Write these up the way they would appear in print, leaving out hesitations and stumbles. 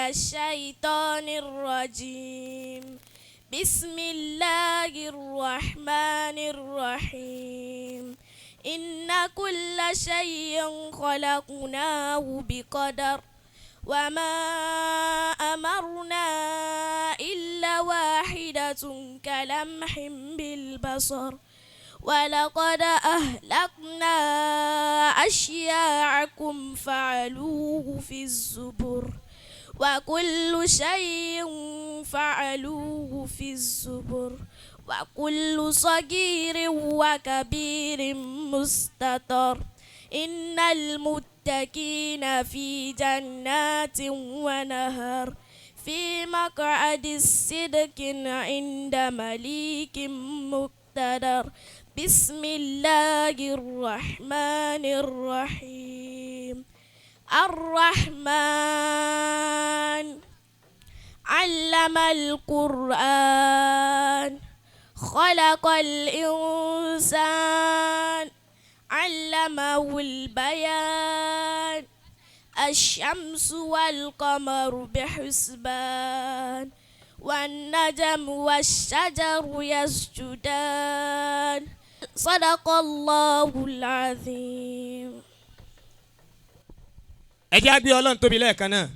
الشيطان الرجيم. بسم الله الرحمن الرحيم. إن كل شيء خلقناه بقدر، وما أمرنا إلا واحدة كلمح بالبصر. ولقد أهلكنا أشياعكم فعلوه في الزبر، وكل شيء فعلوه في الزبر، وكل صغير وكبير مستطر. إن المتقين في جنات ونهر، في مقعد صدق عند مليك مقتدر. بسم الله الرحمن الرحيم. الرحمن علم القرآن، خلق الإنسان، علمه البيان. الشمس والقمر بحسبان، والنجم والشجر يسجدان. صدق الله العظيم. Ẹ jẹ́ àgbé Ọlọ́run tóbi lẹ́ẹ̀kan náà.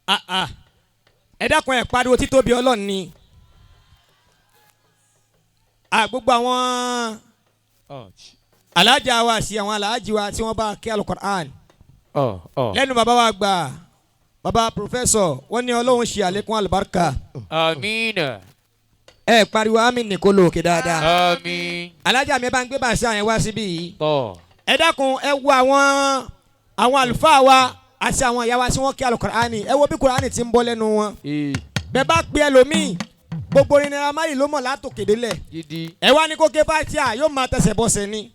Ah ah, ẹ dákun, ẹ pariwo títóbi Ọlọ́run ni. Ah, gbogbo àwọn alájà wa àti àwọn aláàjì wa tí wọ́n bá kí Alukur'an lẹ́nu bàbá wa gbà, bàbá professor, wọ́n ní Ọlọ́run ṣe àlékún àlùbáríkà. Amiina. Ẹ pariwo àmín ní kó lóòkè dáadáa. Àmín. Alájà mi, bá ń gbé bàṣẹ àyẹn wá síbí yìí. Tọ́. Ẹ dákun, ẹ wo àwọn àlùfáà wa àti àwọn ìyá wa tí wọ́n kí Alukur'ani. Ẹ wo bí Kur'ani ti ń bọ́ lẹ́nu wọn. Bẹ́ẹ̀ bá pe ẹlòmíì, gbogbo orin Naira Marley ló mọ̀ látòkè délẹ̀. Gidi. Ẹ wá ní kó ké Fátíà, yóò máa tẹsẹ̀ bọ́sẹ̀ ni.